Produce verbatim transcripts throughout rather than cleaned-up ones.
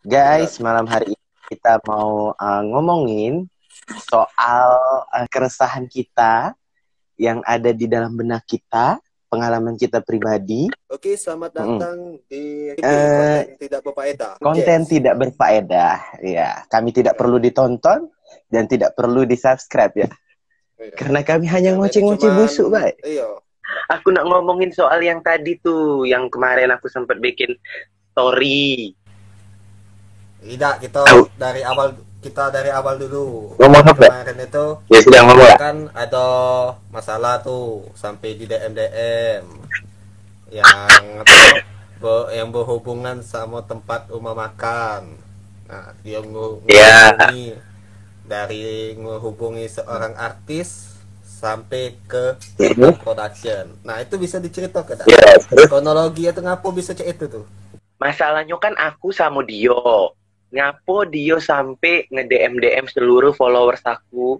Guys, malam hari ini kita mau uh, ngomongin soal uh, keresahan kita yang ada di dalam benak kita, pengalaman kita pribadi. Oke, selamat datang di konten tidak berfaedah. Konten tidak berfaedah. Ya, kami tidak perlu ditonton dan tidak perlu di-subscribe ya. Iya. Karena kami hanya ngoceh-ngoceh busuk, baik. Iya. Aku nak ngomongin soal yang tadi tuh, yang kemarin aku sempat bikin story. Tidak, kita dari awal, kita dari awal dulu. Ngomong apa? Kemarin itu ya sudah ngomong lah. Kan ada masalah tuh sampai di D M D M yang apa, be- yang berhubungan sama tempat rumah makan. Nah, dia ngu- ya. Ngehubungi dari ngehubungi seorang artis sampai ke production. Nah, itu bisa diceritakan tak? Ya, terus? Kronologi itu ngapo bisa cek itu tuh? Masalahnya kan aku sama Dio. Ngapo Dio sampai nge-D M-D M seluruh followers aku?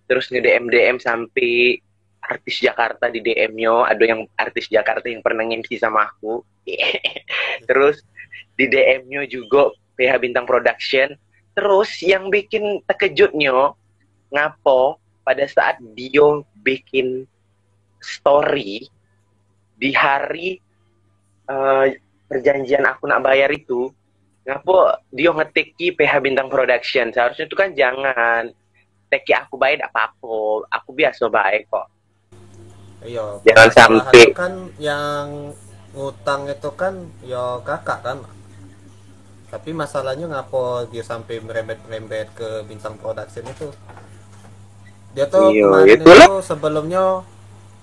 Terus nge-D M-D M sampai artis Jakarta di D M-nyo, ada yang artis Jakarta yang pernah nge-M C sama aku. Terus di D M-nyo juga P H Bintang Production. Terus yang bikin terkejutnyo, ngapo pada saat Dio bikin story di hari eh, perjanjian aku nak bayar itu, ngapo Dio nge-tag ki P H Bintang Production? Seharusnya itu kan jangan, tag ki aku bae dak apa-apa. Aku biasa bae kok. Iya, jangan permasalahan sampai itu kan yang ngutang itu kan ya kakak kan. Tapi masalahnya ngapo dia sampai merembet-merembet ke Bintang Production itu? Dia tuh iyo, kemarin itulah. Itu sebelumnya,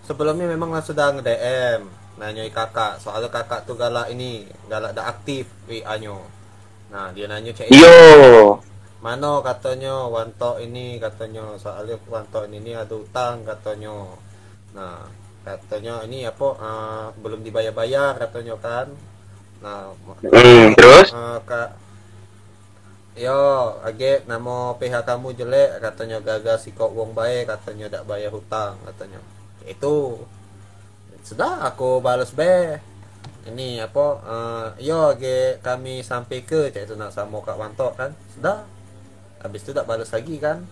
sebelumnya memang lah sudah nge-D M, nanyoi kakak. Soalnya kakak tuh galak ini, galak dak aktif W A-nyo. Nah, dia nanyo cek iyo. Mano katonyo Wantok ini, katonyo soalnya Wantok ini, ini ada utang katonyo. Nah, katonyo ini apa, eh, belum dibayar-bayar katonyo kan. Nah, hmm, terus? Eh, ka- Yo, agek namo P H kamu jelek, katonyo gagal sikok wong bae, katonyo dak bayar hutang, katonyo. Itu. Sudah, aku bales be. Ini apo, eh, yo, agek kami sampeke, cak itu nak samo Kak Wantok kan. Sudah. Habis tu dak bales lagi kan.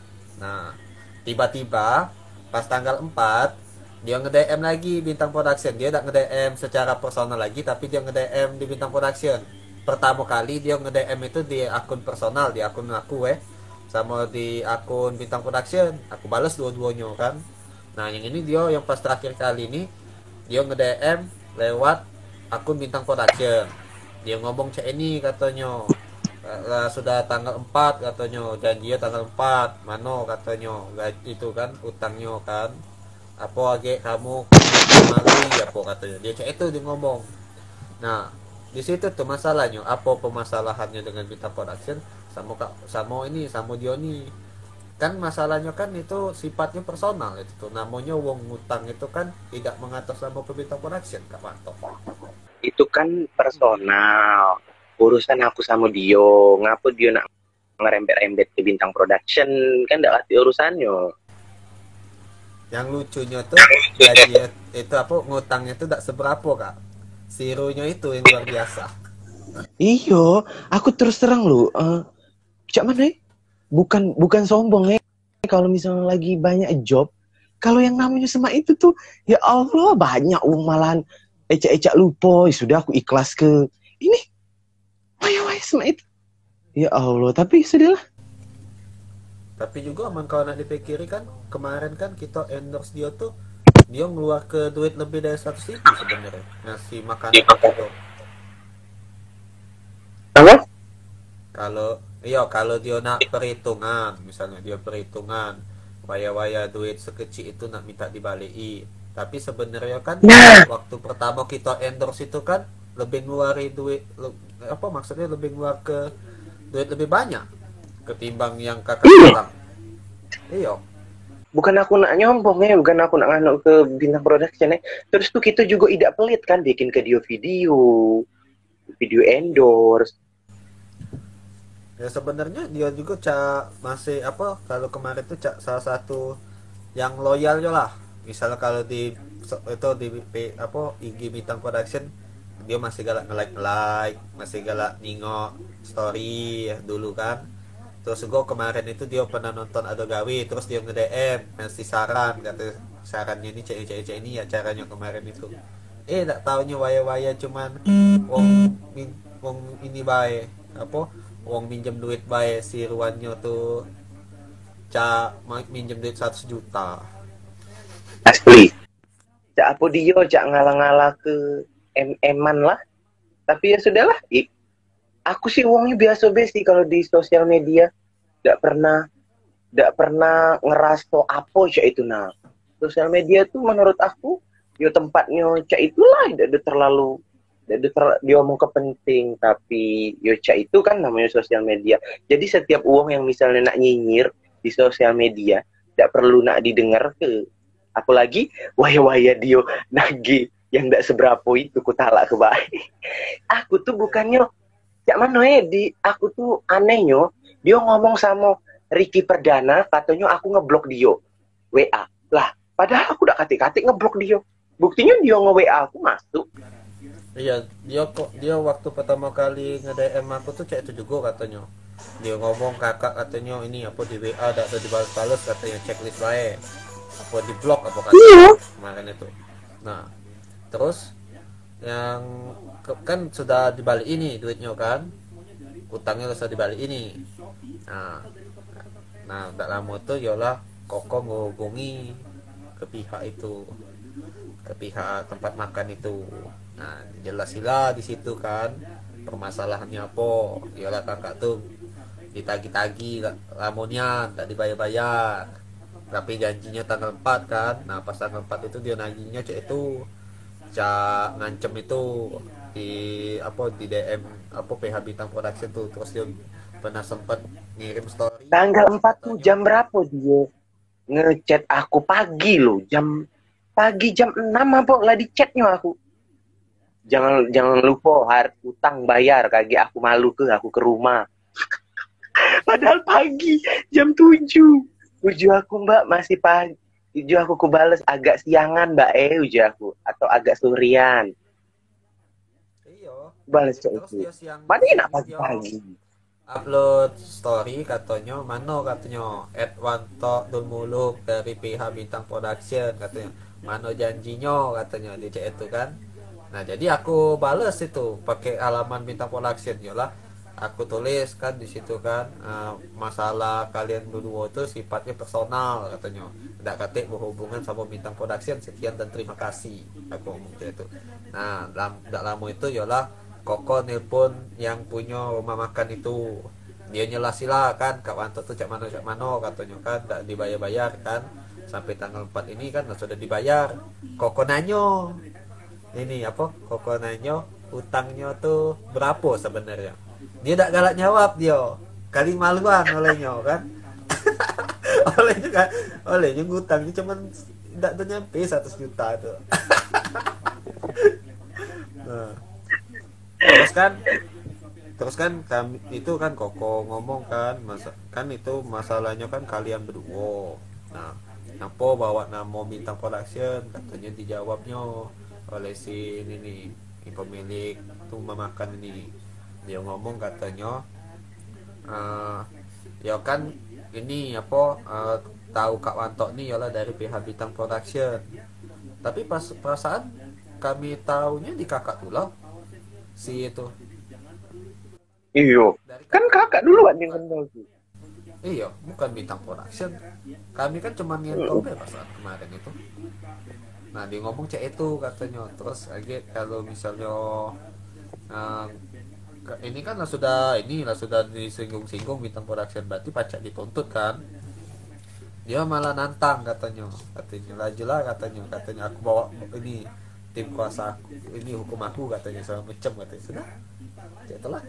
Nah, tiba-tiba pas tanggal empat, dia nge-D M lagi Bintang Production. Dia dak nge-D M secara personal lagi, tapi dia nge-D M di Bintang Production. Pertamo kali dia nge-D M itu di akun personal, di akun aku, eh. Samo di akun Bintang Production. Aku bales duo-duonyo kan. Nah, yang ini dia yang pas terakhir kali ni, dia nge-D M lewat akun Bintang Production. Dia ngomong cak ini katonyo, "Lah, sudah tanggal empat," katonyo, "janji tanggal empat, mano," katonyo, "gaji itu kan, utangnyo kan, apo agek kamu malui apo," katonyo. Dia cak itu dia ngomong. Nah, di situ tuh masalahnyo, apo permasalahannyo dengan Bintang Production samo Kak, samo ini, samo Dioni. Kan masalahnyo kan itu sifatnyo personal itu tuh. Namonyo wong ngutang itu kan tidak mengatas nama Bintang Production, Kak Wantok. Itu kan personal. Urusan aku samo Dio. Ngapo Dio nak ngerembet-rembet ke Bintang Production? Kan dak ngerti urusannyo. Yang lucunyo tuh, gaji itu apa, ngutangnyo tuh dak seberapo, Kak. Sirunyo itu yang luar biasa. Iyo, aku terus terang lu, eh, cak mano, eh? Bukan, bukan sombong, eh. Kalau misalnya lagi banyak job, kalau yang namanya semak itu tuh, ya Allah, banyak wong malahan ecak-ecak lupa, ya sudah, aku ikhlas ke. Ini, wah, ya, wah, semak itu. Ya Allah, tapi sudahlah. Tapi juga, aman, kalau nak dipikiri kan, kemarin kan kita endorse dia tuh, dia ngeluar ke duit lebih dari seratus ribu sebenarnya, ngasih makanan ke kita. Apa? Kalau, iyo, kalau dia nak perhitungan, misalnya dia perhitungan, waya-waya duit sekecil itu nak minta dibaliki. Tapi sebenarnya kan, nah, waktu pertama kita endorse itu kan lebih ngeluari duit, le- apa maksudnya, lebih ngeluar ke duit lebih banyak ketimbang yang kakak, iya, bilang. Iyo. Bukan aku nak nyombong, eh, bukan aku nak nganu ke Bintang Production, eh. Terus tuh kita juga idak pelit kan bikin ke dia video, video endorse. Ya, sebenarnya dia juga cak masih apa, kalau kemarin tuh cak salah satu yang loyal je lah. Misal kalau di so- itu di P- apa, I G Bintang Production, Dio masih galak nge-like-nge-like, masih galak ningok story dulu kan. Terus jugo kemarin itu dio pernah nonton Ado Gawe, terus dio nge-D M, ngasih saran, kato sarannyo ni cak, cak, cak ini ya caranyo kemarin itu. Eh, dak taunyo waya-waya cuman wong min-, wong ini bae, apo? Wong minjem duit bae si Irwannyo tu, cak ma-, minjem duit seratus juta. Asli. Cak apo dio, cak ngalah-ngalah ke em-eman lah. Tapi ya sudahlah. I-, aku sih wongnyo biaso be sih kalau di sosial media. Dak pernah, dak pernah ngeraso apo cak itu nah. Sosial media tuh menurut aku, yo tempatnyo cak itulah, dak ada terlalu, dak ada ter-, diomong ke penting, tapi yo cak itu kan namanya sosial media. Jadi setiap uang yang misalnya nak nyinyir di sosial media, dak perlu nak didengar ke. Apalagi waya-waya dio nagih yang dak seberapo itu, ku talak ke bae. Aku tuh bukannya, cak mano eh, di aku tuh anehnyo, dio ngomong samo Ricky Perdana, katonyo aku ngeblok dio W A. Lah, padahal aku dak katik-katik ngeblok dio. Buktinyo dio nge-W A aku masuk. Iya, dio kok, dio waktu pertamo kali nge-D M aku tuh cak itu jugo katonyo. Dio ngomong, kakak katonyo ini apo di W A dak ado dibales-bales, katonyo checklist bae. Apo di-block apo katonyo kemarin itu. Nah, terus yang ke-, kan sudah dibalik ini duitnyo kan. Utangnyo sudah dibalik ini. Nah, nah, dak lamo tu yolah Koko ngehubungi ke pihak itu, ke pihak tempat makan itu. Nah, jelas sila di situ kan permasalahannya apo. Yolah kakak tu ditagi-tagi la-, lamo nian, dak dibayar-bayar. Tapi janjinya tanggal empat kan. Nah, pas tanggal empat itu dio nagihnyo cak itu, cak ngancem itu di apo, di D M apo, P H Bintang Production tu. Terus dio pernah sempet ngirim story. Tanggal empat tuh jam berapo dio ngechat aku pagi lo, jam pagi jam enam apo lah dichatnyo aku. Jangan, jangan lupo har-, utang bayar, kagek aku malu ke, aku ke rumah. Padahal pagi, jam tujuh. Uju aku, Mbak, masih pagi. Uju aku ku bales, agak siangan, Mbak, eh, uju aku. Atau agak sorean. Iyo. Bales cak Terus itu. dio siang Mana nak siang dio pagi-pagi? Upload story katonyo, mano katonyo, at Wantok Dul Muluk dari P H Bintang Production katonyo. Mano janjinyo katonyo, di chat itu kan. Nah, jadi aku bales itu pakai halaman Bintang Production, yolah. Aku tulis kan di situ kan, eh, masalah kalian berdua tu sifatnya personal katonyo. Dak katik berhubungan sama Bintang Production, sekian dan terima kasih. Aku ngomong cak itu. Nah, lam-, dak lamo itu yolah Koko nelpon yang punyo rumah makan itu. Dio nyelah sila kan, Kak Wanto tu cak mano, cak mano, katonyo kan, dak dibayar-bayar kan. Sampai tanggal empat ini kan, lah sudah dibayar. Koko nanyo, ini apo, Koko nanyo, utangnyo tu berapo sebenarnyo. Dio dak galak nyawab dio. Kali maluan olehnyo kan. Olehnyo kan, olehnyo ngutang ni cuman dak nyampe seratus juta tu. Nah. Terus kan, terus kan kami itu kan Koko ngomong kan, masa, kan itu masalahnyo kan kalian beduo. Nah, ngapo bawa namo Bintang Production? Katonyo dijawabnyo oleh si ini ni, pemilik rumah makan ini. Dio ngomong katonyo, eh, yo kan ini apo, eh, tahu Kak Wantok ni yolah dari P H Bintang Production. Tapi pas perasaan kami tahunya di kakak tu lah, si itu. Iyo. Kan kakak duluan yang kenal tu. Iyo, bukan Bintang Production. Kami kan cuma ngentoh be pas saat kemarin itu. Nah, dia ngomong cak itu katonyo. Terus lagi kalau misalnyo, eh, ke-, ini kan lah sudah, ini lah sudah disinggung-singgung Bintang Production, berarti pacak dituntut kan. Dia malah nantang katonyo. Katonyo, "Laju lah," katonyo. Katonyo, "Aku bawa ini tim kuasa aku, ini hukum aku," katonyo, segala macam katonyo. Sudah. Cak itulah.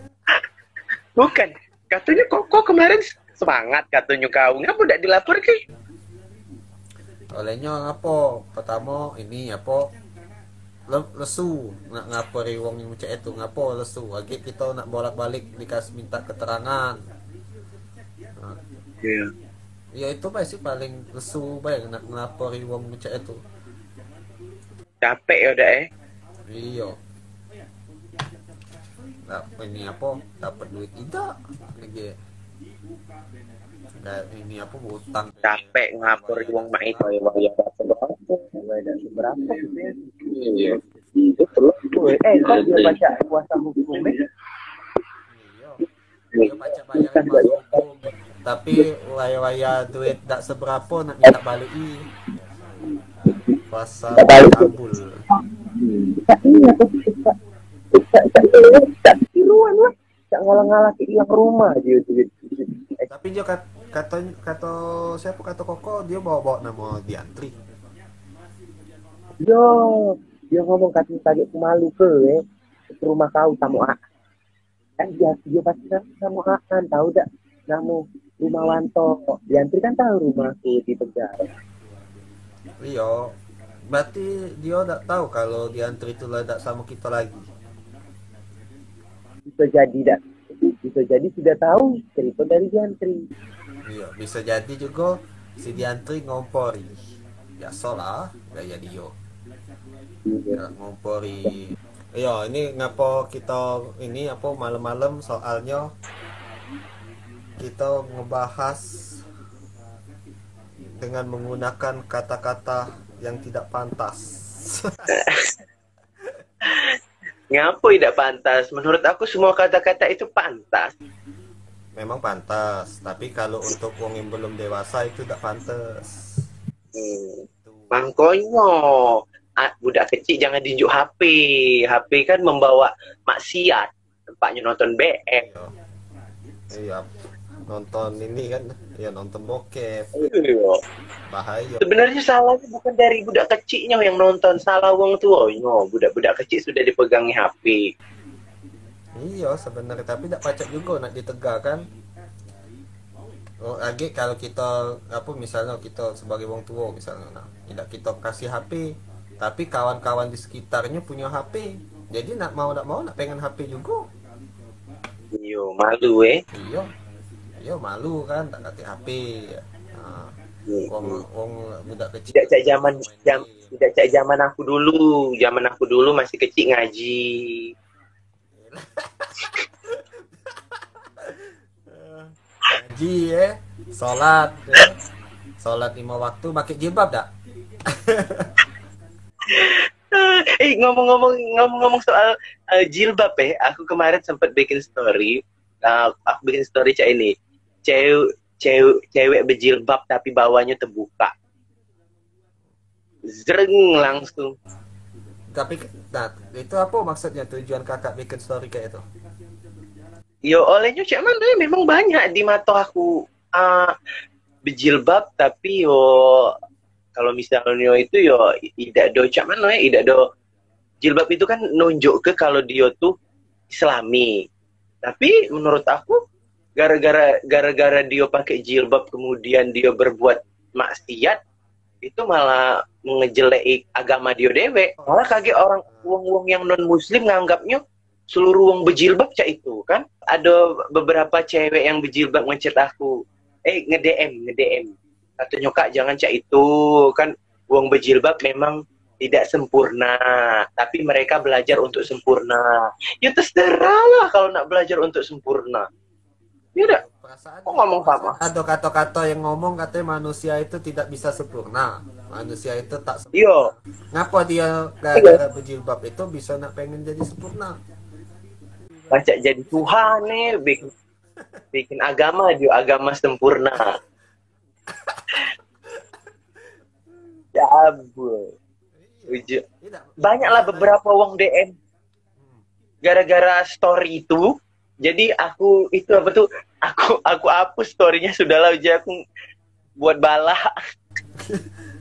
Bukan. Katonyo Koko kemarin semangat katonyo kau. Ngapo dak dilapor ke? Olehnyo ngapo? Pertamo ini apo? Le-, lesu nak ngelapori wong yang cak itu. Ngapo lesu? Agek kito nak bolak-balik dikas minta keterangan. Nah, Iyo. ya itu bae sih paling lesu bae nak ngelapori wong cak itu. Capek yo dak eh. Iyo. ini apa, dapat duit idak lagi. Dah ini apa, utang. Capek ngapur wong mak itu, wong yang dapat apa? Wong yang dapat berapa gitu ya? Iya. Itu perlu. Eh, kan dia baca kuasa hukum, eh. Iya. Dia baca bayangan kuasa hukum. Tapi waya-waya duit dak seberapa nak minta balik i. Kuasa kabul. Tiruan lah. Cak ngalah-ngalah ke hilang rumah dia tu. Tapi dia kat, kata kata siapa, kata Koko, dia bawa-bawa nama Diantri. Yo, dia ngomong katanya tadi aku malu ke eh, ke rumah kau sama A. Kan dia dia pasti sama, sama A kan, tahu dak? Nama rumah Wanto. Diantri kan tahu rumahku di Tegal. Iya. Berarti dia dak tahu kalau Diantri itu lah dak sama kita lagi. Bisa jadi dak? Bisa jadi sudah tahu cerita dari Diantri. Iya, bisa jadi juga si Diantri ngompori. Biasalah gaya dia. Iya. Ya, ngompori. Iya, ini ngapa kita ini apa malam-malam, soalnya kita ngebahas dengan menggunakan kata-kata yang tidak pantas. Ngapa tidak pantas? Menurut aku semua kata-kata itu pantas. Memang pantas, tapi kalau untuk wong yang belum dewasa itu tidak pantas. Hmm. Mangkonyo, ah, budak kecil jangan diunjuk H P. H P kan membawa maksiat. Tempatnya nonton B M. Iya. Iya. Nonton ini kan, ya nonton bokep. Iya. Bahaya. Sebenarnya salahnya bukan dari budak kecilnya yang nonton, salah wong tuanya. Budak-budak kecil sudah dipegangi H P. Iya sebenarnya, tapi dak pacak juga nak ditegak kan. Oh, lagi kalau kita apa, misalnya kita sebagai wong tua misalnya, nah, tidak kita kasih H P, tapi kawan-kawan di sekitarnya punya H P, jadi nak mau nak mau nak pengen H P juga. Iyo, malu eh. Iya. Iya malu kan, tak kate H P. Nah, wong wong budak kecil. Tidak cak zaman jam, tidak cak zaman aku dulu. Zaman aku dulu masih kecil ngaji. Ngaji ya, salat ya. Salat lima waktu pakai jilbab dak? Eh, ngomong-ngomong ngomong-ngomong soal uh, jilbab eh, aku kemarin sempat bikin story. Uh, aku bikin story cak ini. Cewek cewek cewek berjilbab tapi bawahnya terbuka. Zreng langsung. Tapi nah, itu apa maksudnya, tujuan kakak bikin story kayak itu? Yo olehnya cak mana ya, memang banyak di mata aku uh, berjilbab tapi yo kalau misalnya itu yo tidak do cak mana ya, tidak do jilbab itu kan nunjuk ke kalau dia tuh Islami. Tapi menurut aku gara-gara gara-gara dia pakai jilbab kemudian dia berbuat maksiat itu malah mengejelek agama dia dewek. Malah kagek orang wong-wong yang non muslim nganggapnya seluruh wong berjilbab cak itu kan. Ada beberapa cewek yang berjilbab ngechat aku, eh nge-D M, nge-D M. Katanya kak jangan cak itu kan, wong berjilbab memang tidak sempurna, tapi mereka belajar untuk sempurna. Ya terserah lah kalau nak belajar untuk sempurna. Ya udah. Kok ngomong sama? Ada kata-kata yang ngomong katanya manusia itu tidak bisa sempurna. Manusia itu tak sempurna. Iyo. Ngapa dia gara-gara berjilbab itu bisa nak pengen jadi sempurna? Pacak jadi Tuhan nih, bikin, bikin agama dia agama sempurna. Ya ampun. Ujuk. Banyaklah beberapa wong D M gara-gara story itu. Jadi aku itu apa tuh? Aku aku hapus storynya, sudahlah ujar aku buat bala.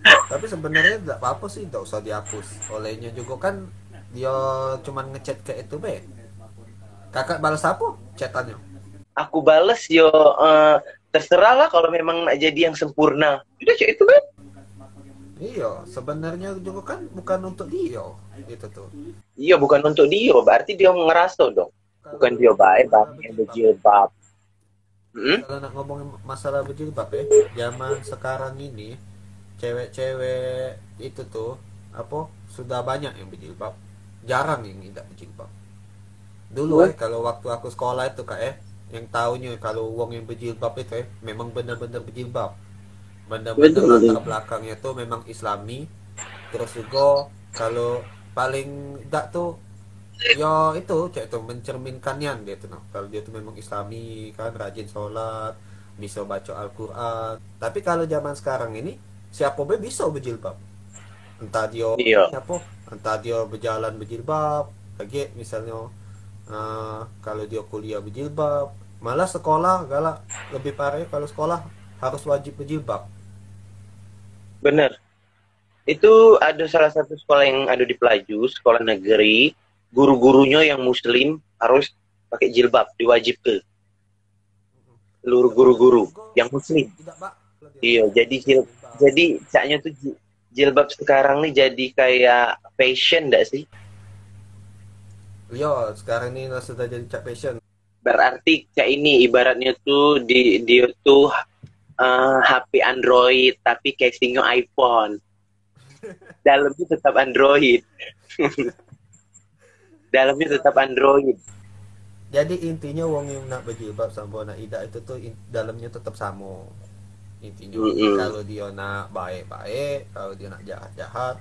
Tapi sebenarnya tidak apa-apa sih, tidak usah dihapus. Olehnya juga kan dia cuman ngechat kayak itu be. Kakak balas apa chatannya? Aku balas yo eh, terserah lah kalau memang nak jadi yang sempurna. Udah cak itu be. Iya, sebenarnya juga kan bukan untuk dia itu tuh. Iya bukan untuk dia, berarti dia ngeraso dong. Bukan dia baik banget yang berjilbab. Hmm? Kalau nak ngomongin masalah berjilbab ya, zaman sekarang ini cewek-cewek itu tuh apa sudah banyak yang berjilbab, jarang yang tidak berjilbab. Dulu, eh, kalau waktu aku sekolah itu, Kak, eh, yang taunyo kalau wong yang bejilbab itu, eh, memang bener-bener bejilbab. Bener-bener latar belakangnya tuh memang Islami. Terus juga kalau paling dak tuh, yo itu, cak itu, mencerminkan nian dia tuh, nah. Kalau dia tuh memang Islami kan, rajin sholat, bisa baca Al-Quran. Tapi kalau zaman sekarang ini, siapo be bisa bejilbab. Entah dia, iya, apa, entah dia bejalan bejilbab, lagi misalnya, eh, kalau dia kuliah bejilbab, malah sekolah galak, lebih parah kalau sekolah harus wajib bejilbab. Bener. Itu ada salah satu sekolah yang ada di Pelaju, sekolah negeri, guru-gurunya yang muslim harus pakai jilbab, diwajibkan. Seluruh guru-guru yang muslim. Iyo, jadi jil, jadi caknya tuh ji- jilbab sekarang nih jadi kayak fashion dak sih? Yo, sekarang ini lah sudah jadi cak fashion. Berarti cak ini ibaratnya tuh di dia tuh eh, H P Android tapi casingnya iPhone. Dalamnya tetap Android. Dalamnya tetap Android. Jadi intinya wong yang nak bejilbab sama nak idak itu tuh in- dalamnya tetap sama. Intinya, mm-mm, kalau dia nak baik-baik, kalau dia nak jahat-jahat,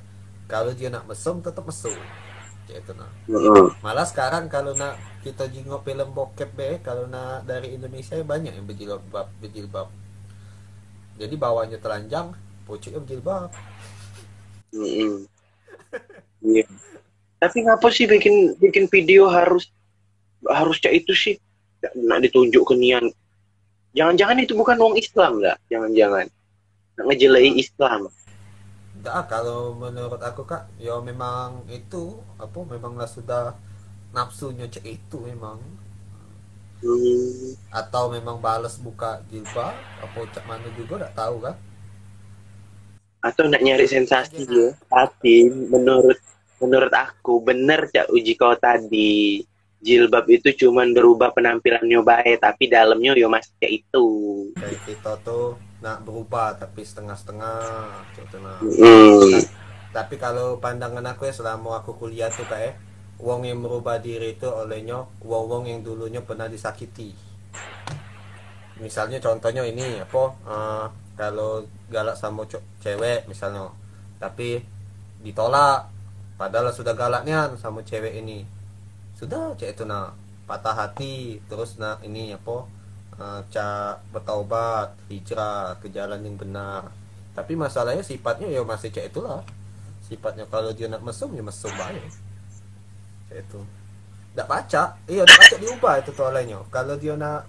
kalau dia nak mesum tetap mesum. Cak itu nah. Mm-mm. Malah sekarang kalau nak kita jingok film bokep be, kalau nak dari Indonesia banyak yang bejilbab, bejilbab. Jadi bawahnya telanjang, pucuknya bejilbab. Mm-mm. Iya. Tapi ngapa sih bikin bikin video harus harus cak itu sih? Nak ditunjuk ke nian. Jangan-jangan itu bukan wong Islam dak? Jangan-jangan nak ngejelei Islam. Dak, kalau menurut aku, Kak, ya memang itu apa, memang lah sudah nafsunya cak itu memang. Hmm. Atau memang balas buka jilbab, apa cak mana juga dak tahu kan. Atau nak nyari sensasi dia. Tapi menurut menurut aku bener cak uji kau tadi, jilbab itu cuman berubah penampilannya bae, tapi dalamnya yo masih kayak itu. Kayak kita tuh nak berubah tapi setengah-setengah gitu nah. Mm. Tapi kalau pandangan aku ya, selama aku kuliah tuh kayak wong yang merubah diri itu olehnya wong-wong yang dulunya pernah disakiti. Misalnya contohnya ini apa, uh, kalau galak sama cewek misalnya, tapi ditolak, padahal sudah galak nian sama cewek ini, sudah cak itu nah, patah hati, terus nak ini apa, uh, cak bertaubat, hijrah ke jalan yang benar. Tapi masalahnya sifatnya ya masih cak itulah. Sifatnya kalau dia nak mesum ya mesum bae. Cak itu. Dak pacak, iya dak pacak diubah itu tuh olehnya. Kalau dia nak,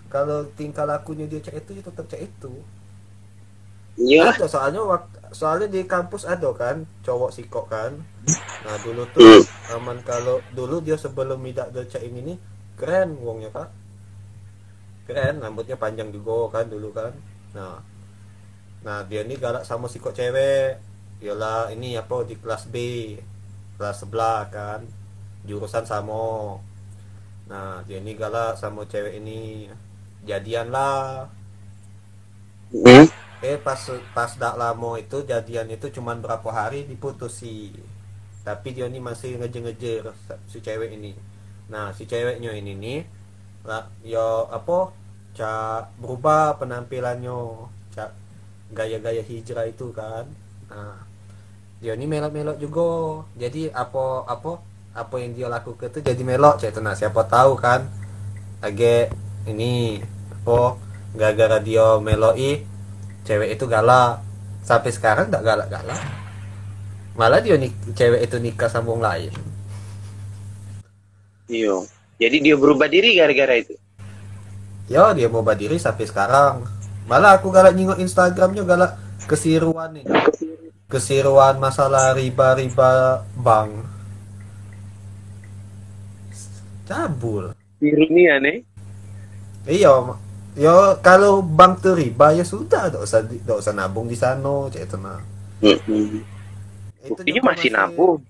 kalau tingkah lakunya dia cak itu, dia tetap cak itu. Iya. Ada soalnya waktu, soalnya di kampus ada kan cowok sikok kan. Nah dulu tuh hmm. Aman kalau dulu dia sebelum midak becak ini nih keren wongnya kak. Keren, rambutnya panjang juga kan dulu kan. Nah, nah dia nih galak sama sikok cewek. Yolah ini apa di kelas B, kelas sebelah kan, jurusan sama. Nah dia nih galak sama cewek ini, jadian lah. Hmm. Eh pas pas dak lama itu jadian itu cuman berapa hari diputusi. Tapi dia ni masih ngejer-ngejer si cewek ini. Nah, si ceweknya ini ni lah yo apa cak berubah penampilannya, cak gaya-gaya hijrah itu kan. Nah, dia ni melok-melok juga. Jadi apa apa apa yang dia lakukan tu jadi melok cak itu nah. Siapa tahu kan agak ini apa gara-gara dia meloi cewek itu galak, sampai sekarang tak galak-galak, malah dia nik cewek itu nikah sama orang lain. Iyo, jadi dia berubah diri gara-gara itu. Ya dia berubah diri sampai sekarang, malah aku galak nyingok Instagramnya galak kesiruan ini, kesiruan masalah riba-riba bank. Cabul. Ironian eh. Iyo, yo kalau bank tu riba ya sudah, dak usah dak usah nabung di sana cak itu nah. Mm -mm. Itu masih nabung.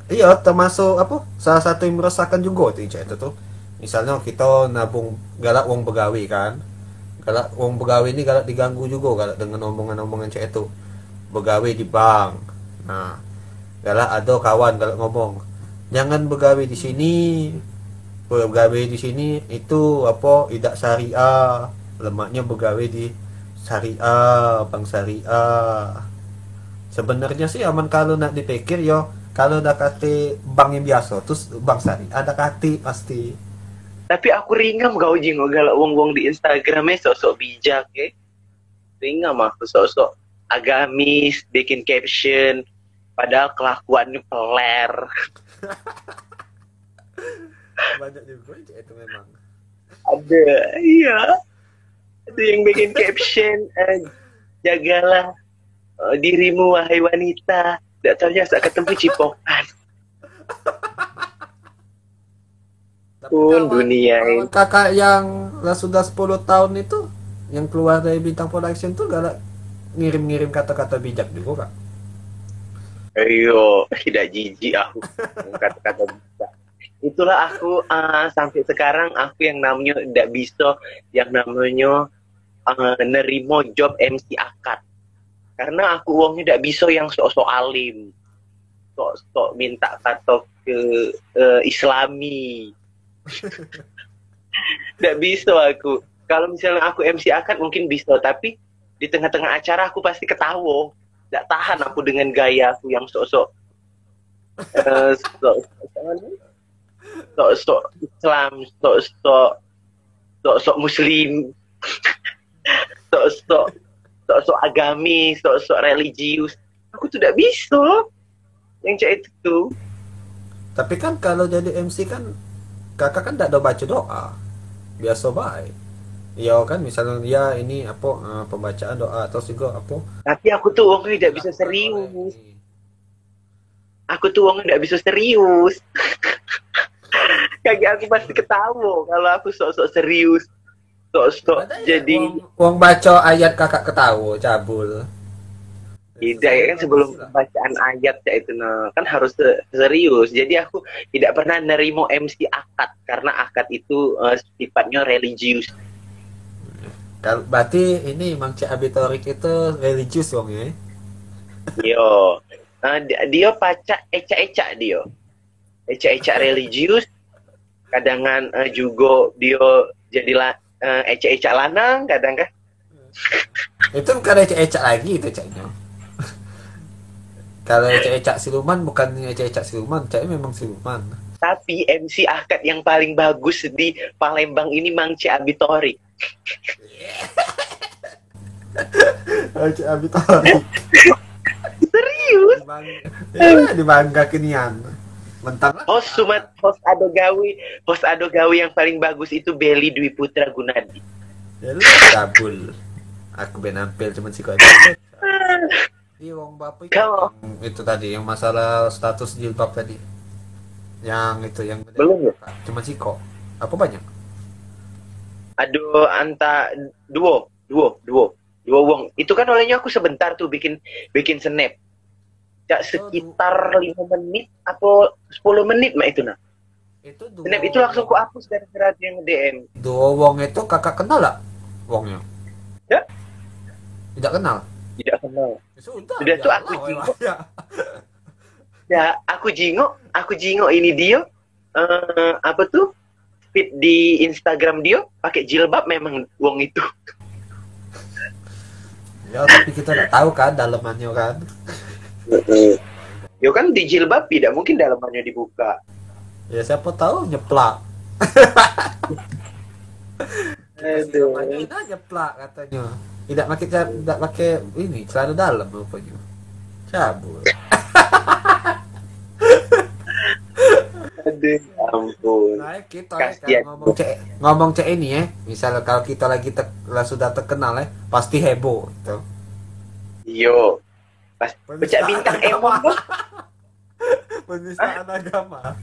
Iyo, termasuk apa? Salah satu yang meresahkan juga tu cak itu tuh. Misalnya kita nabung galak uang begawe kan. Galak uang begawe ni galak diganggu juga galak dengan omongan-omongan cak itu. Begawe di bank. Nah, galak ada kawan galak ngomong, "Jangan begawe di sini." Begawe di sini itu apo, idak syariah, lemaknyo begawe di syariah, bank syariah. Sebenarnyo sih aman kalu nak dipikir yo, kalu dak kate bank yang biaso, terus bank syariah dak kate pasti. Tapi aku ringam kau jingok galak wong-wong di Instagram e sok-sok bijak e. Ringam aku sok-sok agamis, bikin caption, padahal kelakuannya peler. Banyak juga cak itu memang. Ada, iya. Ada yang bikin caption, eh, jagalah eh, dirimu wahai wanita. Tidak tahunya saat ketemu cipokan. Tapi pun kawan, dunia kawan ini. Kakak yang lah sudah sepuluh tahun itu, yang keluar dari Bintang Production tuh galak ngirim-ngirim kata-kata bijak juga, Kak. Ayo, tidak jijik aku. Kata-kata bijak. Itulah aku, ah, sampai sekarang aku yang namanya tidak bisa, yang namanya, ah, nerima job M C akad. Karena aku wongnya tidak bisa yang sok-sok alim, sok-sok minta kata ke, eh, Islami. Tidak bisa aku. Kalau misalnya aku M C akad mungkin bisa, tapi di tengah-tengah acara aku pasti ketawa. Tidak tahan aku dengan gaya aku yang sok-sok, eh, sok, sok, sok-sok Islam, sok-sok, sok-sok Muslim, sok-sok, sok-sok agamis, sok-sok religius. Aku tu tidak bisa yang cak itu tu. Tapi kan kalau jadi M C kan, kakak kan dak ada baca doa, biasa baik. Ya kan, misalnya ya ini apa, eh, pembacaan doa atau juga apa. Tapi aku tu orang tidak bisa serius. Aku tu wong dak bisa serius. Kagek aku pasti ketawa kalau aku sok-sok serius. Sok-sok jadi wong, wong baca ayat kakak ketawa, cabul. Tidak, ya kan, sebelum pembacaan ayat cak itu nah, kan harus se- serius. Jadi aku tidak pernah nerima M C akad karena akad itu eh, sifatnya religius. Kal- berarti ini Mang Cik Abi Torik itu religius wong ya? Yo. Ah, di- dia pacak ecak-ecak dia. Ecak-ecak religius, kadangan eh, juga dia jadi la- eh, ecak-ecak lanang kadang kan. Itu bukan ecak-ecak lagi itu caknya. Kalau ecak-ecak siluman bukan ecak-ecak siluman, caknya memang siluman. Tapi M C akad yang paling bagus di Palembang ini Mang Cik Abi Torik. Oke, Abi Torik. Serius? Dibang- ya, dibanggakan nian. Mentang lah. Host Sumat, host Ado Gawe, host Ado Gawe yang paling bagus itu Beli Dwi Putra Gunadi. Ya lu cabul. Aku ben nampil cuman sikok. Iya, wong bapak itu. Kau. Yang itu tadi, yang masalah status jilbab tadi. Yang itu, yang belum ya? Cuman sikok. Apa banyak? Aduh, anta duo, duo, duo, duo wong. Itu kan olehnya aku sebentar tuh bikin bikin snap. Cak sekitar lima menit atau sepuluh menit mak itu nah. Itu duo. Snap itu langsung ku hapus gara-gara dia nge-D M. Duo wong itu kakak kenal lah wongnya? Ya? Tidak kenal. Tidak kenal. Ya sudah. Sudah tuh aku jingok. Ya, aku jingok, aku jingok ini dia eh apa tuh? Feed di Instagram dia pakai jilbab memang wong itu. Ya, tapi kita nggak tahu kan dalemannya kan. Yo kan di jilbab tidak mungkin dalemannya dibuka. Ya siapa tahu nyeplak. Aduh. Nah, nyeplak katanya. Tidak pakai tidak pakai ini celana dalam rupanya. Cabul. Aduh, ampun. Nah, kita kan ngomong cek ngomong cek ini ya. Misal kalau kita lagi te, lah sudah terkenal ya, pasti heboh gitu. Iyo. Pas pecak bintang emon tuh. Penistaan agama.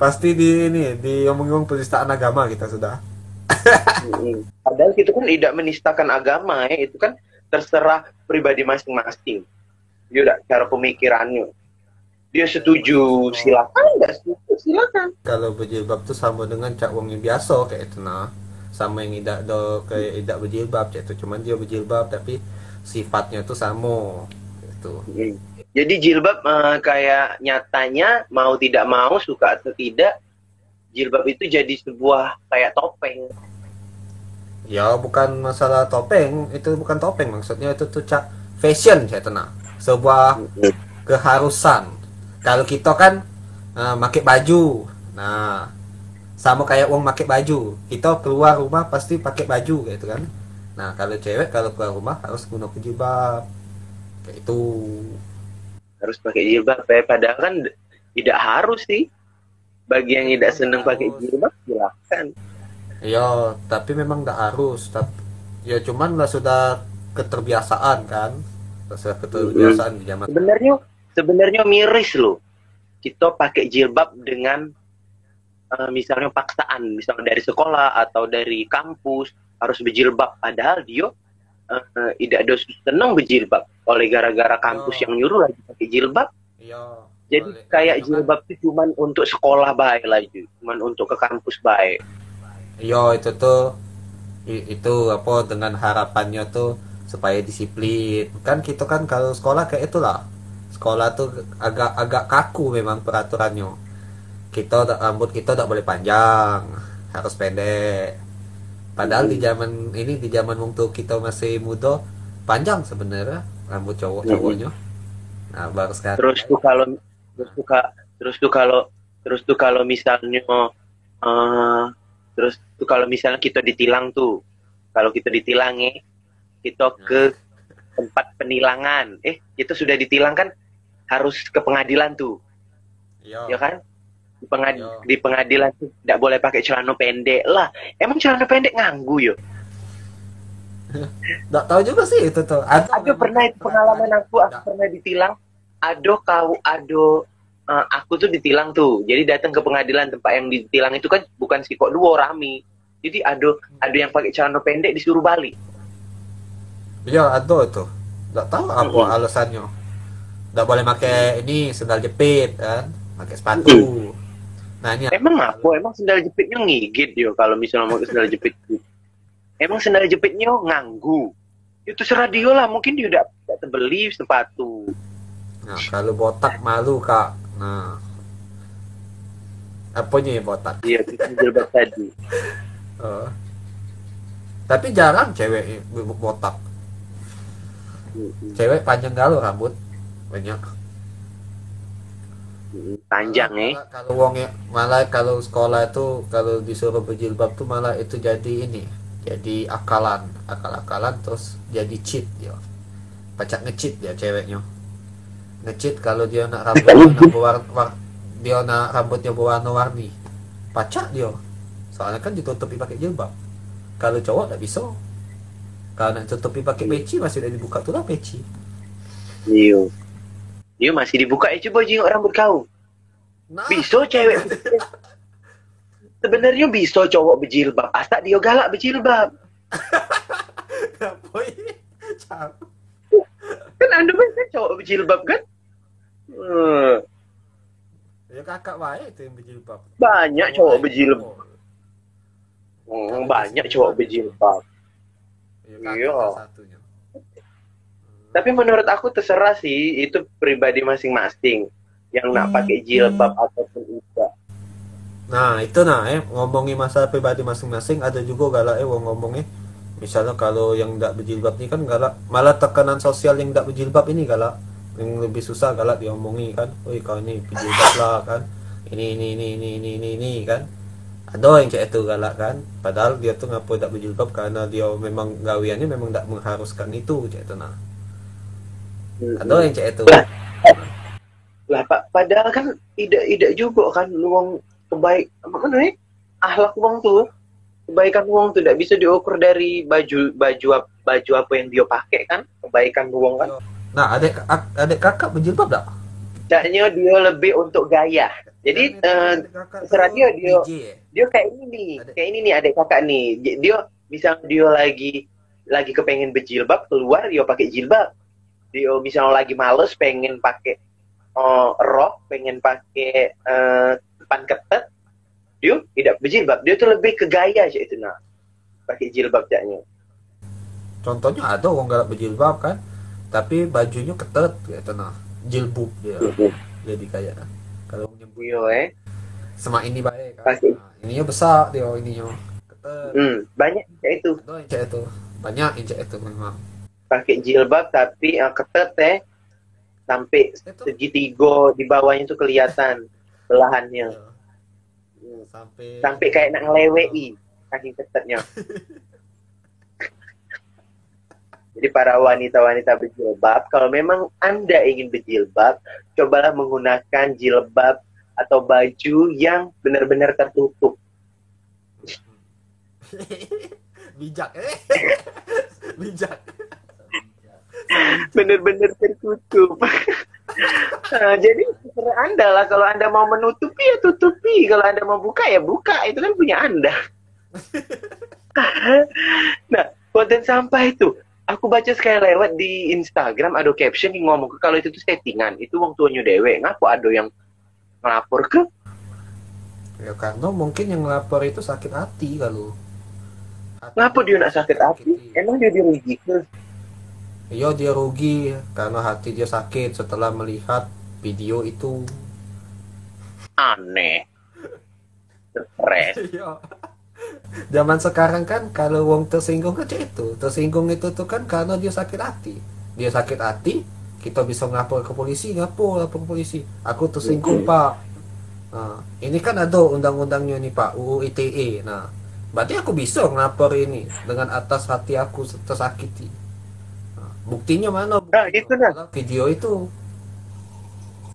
Pasti di ini diomong-omong penistaan agama kita sudah. Padahal itu kan tidak menistakan agama ya, itu kan terserah pribadi masing-masing. Yo dak cara pemikirannya. Dia setuju silakan, nggak setuju silakan. Kalau berjilbab tuh sama dengan cak wong yang biasa kayak itu nah. Sama yang idak do kayak idak berjilbab cak itu, cuman dia berjilbab tapi sifatnya tuh sama itu. Jadi jilbab eh, kayak nyatanya mau tidak mau, suka atau tidak, jilbab itu jadi sebuah kayak topeng. Ya, bukan masalah topeng, itu bukan topeng, maksudnya itu tuh cak fashion, cak itu nah. Sebuah keharusan. Kalau kita kan uh, pakai baju, nah, sama kayak uang pakai baju, kita keluar rumah pasti pakai baju gitu kan. Nah, kalau cewek kalau keluar rumah harus guna jilbab, kayak itu. Harus pakai jilbab ya, padahal kan tidak harus sih. Bagi yang tidak seneng pakai jilbab, silahkan. Ya, tapi memang tidak harus. Tapi ya cuman lah sudah keterbiasaan kan. Sudah keterbiasaan di zaman. Sebenarnya sebenarnya miris loh. Kita pakai jilbab dengan uh, misalnya paksaan, misalnya dari sekolah atau dari kampus harus berjilbab, padahal dia uh, tidak ada seneng berjilbab oleh gara-gara kampus oh. yang nyuruh lagi pakai jilbab. Iya. Jadi kayak jilbab itu cuman untuk sekolah baik lagi, cuman untuk ke kampus baik. Iya itu tuh itu apa dengan harapannya tuh supaya disiplin. Kan kita kan kalau sekolah kayak itulah. Sekolah tuh agak agak kaku memang peraturannya. Kita rambut kita tak boleh panjang, harus pendek. Padahal hmm. di zaman ini di zaman waktu kita masih muda panjang sebenarnya rambut cowok-cowoknya. Hmm. Nah, baru sekarang. Terus tuh kalau terus tuh terus tuh kalau terus tuh kalau misalnya uh, terus tuh kalau misalnya kita ditilang tuh, kalau kita ditilang nih, kita ke tempat penilangan, eh kita sudah ditilang kan harus ke pengadilan tuh, ya, ya kan? Di, pengad Yo. di pengadilan tuh tidak boleh pakai celana pendek lah. Emang celana pendek nganggu yo? Tidak tahu juga sih itu tuh. Ada, ada pernah itu pengalaman aku, aku pernah ditilang. Ada kau, ada uh, aku tuh ditilang tuh. Jadi datang ke pengadilan tempat yang ditilang itu kan bukan sikok dua rami. Jadi ada ada yang pakai celana pendek disuruh balik. Iya, ada itu. Tidak tahu apa hmm. alasannya. Tidak boleh pakai ini sendal jepit kan, pakai sepatu. Hmm. Nah ini. Emang apa? Emang sendal jepitnya ngigit yo kalau misalnya mau sendal jepit. Emang sendal jepitnya nganggu. Itu serah dia lah, mungkin dia tidak tidak terbeli sepatu. Nah, kalau botak malu kak. Nah, apanya yang botak? Iya, itu jilbab tadi. Oh. Tapi jarang cewek botak. Cewek panjang galau rambut banyak. Panjang eh. Kalau wong malah kalau sekolah itu kalau disuruh berjilbab tuh malah itu jadi ini, jadi akalan, akal-akalan terus jadi cheat dia. Pacak nge-cheat dia ceweknya. Nge-cheat kalau dia nak rambutnya nak berwarna, dia nak rambutnya berwarna-warni. Pacak dia. Soalnya kan ditutupi pakai jilbab. Kalau cowok tak bisa. Kalau nak tutupi pakai peci masih dah dibuka tuh lah peci. Iyo. Dia masih dibuka ya coba jingok rambut kau. Nah. Bisa cewek. Sebenarnya bisa cowok berjilbab, asal dia galak berjilbab. Kan anda kan cowok berjilbab kan? Hmm. Ya kakak baik itu yang berjilbab. Banyak cowok berjilbab. Hmm, banyak cowok berjilbab. Iya. Tapi menurut aku terserah sih, itu pribadi masing-masing yang nak pakai jilbab ataupun tidak. Nah, itu nah, eh, ngomongi masalah pribadi masing-masing, ada juga galak eh wong ngomongi. Misalnya kalau yang tidak berjilbab ni kan galak, malah tekanan sosial yang tidak berjilbab ini galak, yang lebih susah galak diomongi kan. Oi kau ni berjilbab lah kan. Ini ini ini ini ini ini, ini kan. Ada yang cak itu galak kan. Padahal dia tu ngapo dak berjilbab karena dia memang gawiannya memang dak mengharuskan itu cak itu nah. Ada yang cak itu. Lah pak, padahal kan idak idak juga kan luang kebaik apa kan eh? Akhlak wong tu, kebaikan wong tu dak bisa diukur dari baju baju baju apa yang dia pakai kan, kebaikan wong kan. Nah, adek adek kakak berjilbab dak? Caknya dia lebih untuk gaya. Jadi eh, terserah dia dia dia kayak ini nih, kayak ini nih adek kakak nih. Dia misal dia lagi lagi kepengen berjilbab keluar dia pakai jilbab. Dia misal lagi males pengen pakai uh, rok, pengen pakai uh, pan ketet, dia tidak berjilbab. Dia tuh lebih ke gaya aja itu nah. Pakai jilbab caknya. Contohnya ada orang galak berjilbab kan, tapi bajunya ketet gitu nah, jilbub dia. Jadi kayak kalau nyebut yo eh. Semak ini bae kan. Pakai. Nah, ini yo besak dio, ini yo. Ketet. Hmm, banyak kayak itu. Ada yang cak itu. Banyak yang cak itu memang. Pakai jilbab tapi, eh, ketet, eh. Sampai segitiga di bawahnya tuh kelihatan belahannya. Iya. Hmm. Sampai kayak nak ngeleweki, saking ketatnya. Jadi para wanita-wanita berjilbab, kalau memang Anda ingin berjilbab, cobalah menggunakan jilbab atau baju yang benar-benar tertutup. Bijak, eh. Bijak. Bener-bener tertutup. Nah, jadi terserah Anda lah, kalau Anda mau menutupi ya tutupi, kalau Anda mau buka ya buka, itu kan punya Anda. Nah, konten sampah itu, aku baca sekali lewat di Instagram ada caption yang ngomong kalau itu tuh settingan, itu wong tuanya dewek, ngapa ada yang ngelapor ke? Ya karena mungkin yang ngelapor itu sakit hati kalau. Ngapa dia nak sakit hati? Emang dia dirugi ke? Iya, dia rugi karena hati dia sakit setelah melihat video itu. Aneh. Stres. Iya. Zaman sekarang kan kalau wong tersinggung kan cak itu. Tersinggung itu tuh kan karena dia sakit hati. Dia sakit hati, kita bisa ngelapor ke polisi, ngapa lapor ke polisi? Aku tersinggung, Pak. Nah, ini kan ada undang-undangnya nih, Pak, U U I T E. Nah, berarti aku bisa ngelapor ini dengan atas hati aku tersakiti. Nah, buktinya mana? Nah, itu nah. Video itu.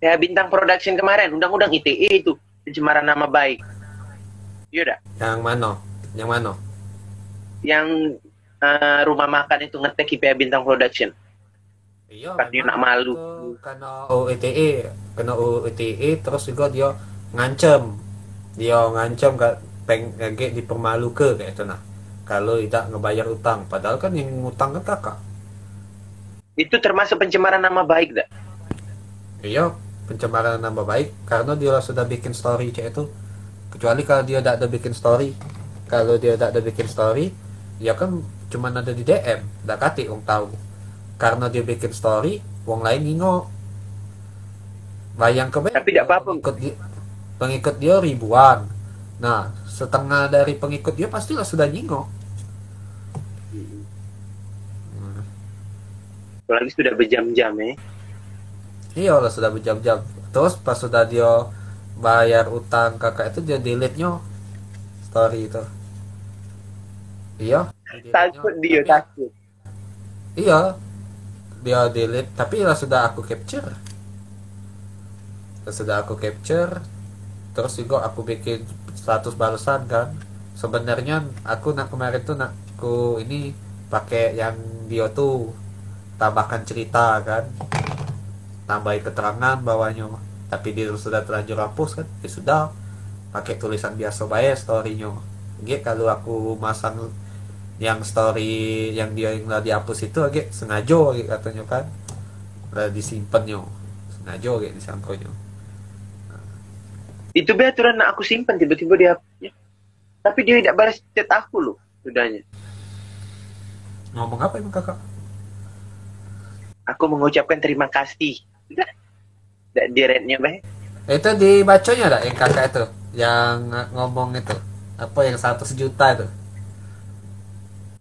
Ya, Bintang Production kemarin, undang-undang I T E itu, pencemaran nama baik. Iya dah. Yang mana? Yang mana? Yang, eh, rumah makan itu ngetek I P A Bintang Production. Iya, Kan dia nak malu. Kena U U I T E, kena U U I T E, terus juga dia ngancam. Dia ngancam gak peng gak dipermaluke kayak itu nah. Kalau tidak ngebayar utang, padahal kan yang ngutang kan kakak. Itu termasuk pencemaran nama baik dak? Iya, pencemaran nama baik karena dia lah sudah bikin story cek itu. Kecuali kalau dia tidak ada bikin story. Kalau dia tidak ada bikin story, ya kan cuman ada di D M, tidak katik wong tahu. Karena dia bikin story, wong lain ngingok. Bayang ke Tapi tidak apa-apa. Pengikut dia, pengikut dia ribuan. Nah, setengah dari pengikut dia pastilah sudah ngingok. Apalagi sudah berjam-jam, eh. Iya lah, sudah berjam-jam. Terus pas sudah dia bayar utang kakak itu, dia delete nyo story itu. Iya. Takut dia, takut. Iya. Dia delete, tapi lah sudah aku capture. Lah sudah aku capture, terus juga aku bikin status balesan kan. Sebenarnya aku nak kemarin tuh nak ku ini pakai yang dia tuh tambahkan cerita kan, tambahi keterangan bawahnyo, tapi dia sudah terlanjur hapus kan, ya sudah, pakai tulisan biasa bae storynyo. Gek kalau aku masang yang story yang dia yang lah dihapus itu, agek sengajo agek katonyo kan, lah disimpennyo, sengajo agek disangkonyo. Itu be aturan nak aku simpen, tiba-tiba dia, tapi dia tidak balas chat aku loh, sudahnya. Ngomong apa emang kakak? Aku mengucapkan terima kasih. Sudah. Dak direct-nya be. Itu dibacanya dak yang kakak itu, yang ngomong itu, apa yang seratus juta itu?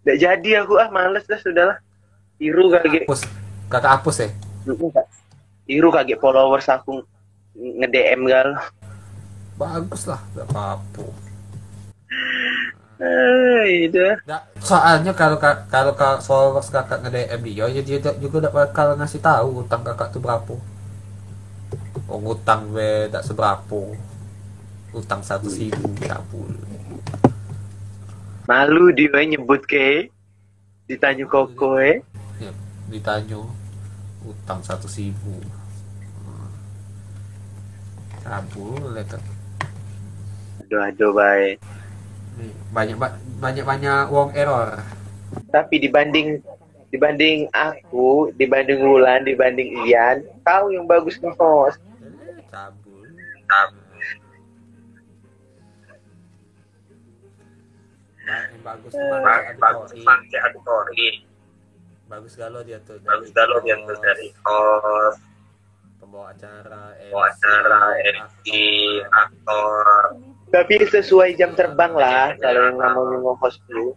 Dak jadi aku ah, males dah, sudahlah. Iru kagek. Hapus. Kakak hapus ya? Iru kagek followers aku nge-D M gal. Bagus lah, gak apa-apa. Eh, itu. Nggak, soalnya kalau ka- kalau ka- followers kakak nge-D M dia, ya dia dak- juga dak bakal ngasih tahu utang kakak tuh berapa. Oh, ngutang be dak seberapa. Utang seratus ribu, cabul. Malu dia nyebut ke. Ditanyo koko, eh. Ya, ditanyo utang seratus ribu. Cabul lah tu. Aduh, aduh, bae. Ni, banyak ba- banyak-banyak wong error. Tapi dibanding dibanding aku, dibanding Wulan, dibanding Ian, kau yang bagus nge-host. Cabul. Ba- yang bagus tuh mang cak Adi Tori. Bagus galo dia tuh. Bagus galo dia tuh dari host. Bawa acara, bawa acara, M C, aktor. Tapi sesuai jam terbang lah, kalau yang namanya nge-host dulu.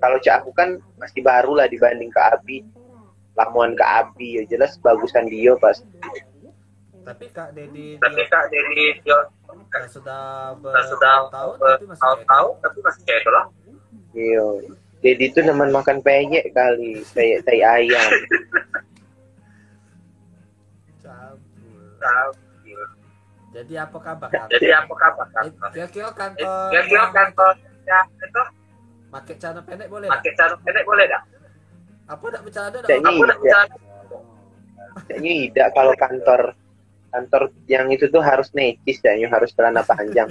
Kalau cak aku kan masih baru lah dibanding ke Abi. Lamuan ke Abi ya, jelas bagusan dia pasti. Tapi Kak Dedi, tapi Kak Dedi, dia sudah bertahun-tahun, tapi masih kayak itu lah. Iya. Dedi tuh nemen makan peyek kali, peyek tai ayam. Cabul. Jadi apa kabar? Jadi apa kabar? Eh, kira-kira kantor, kira-kira kantor yang itu pakai celana pendek boleh? Pakai celana pendek boleh dah? Apa dak bercanda dah? Apa dak bercanda? Kayaknya tidak, kalau kantor, kantor yang itu tuh harus necis, kayaknya harus celana panjang.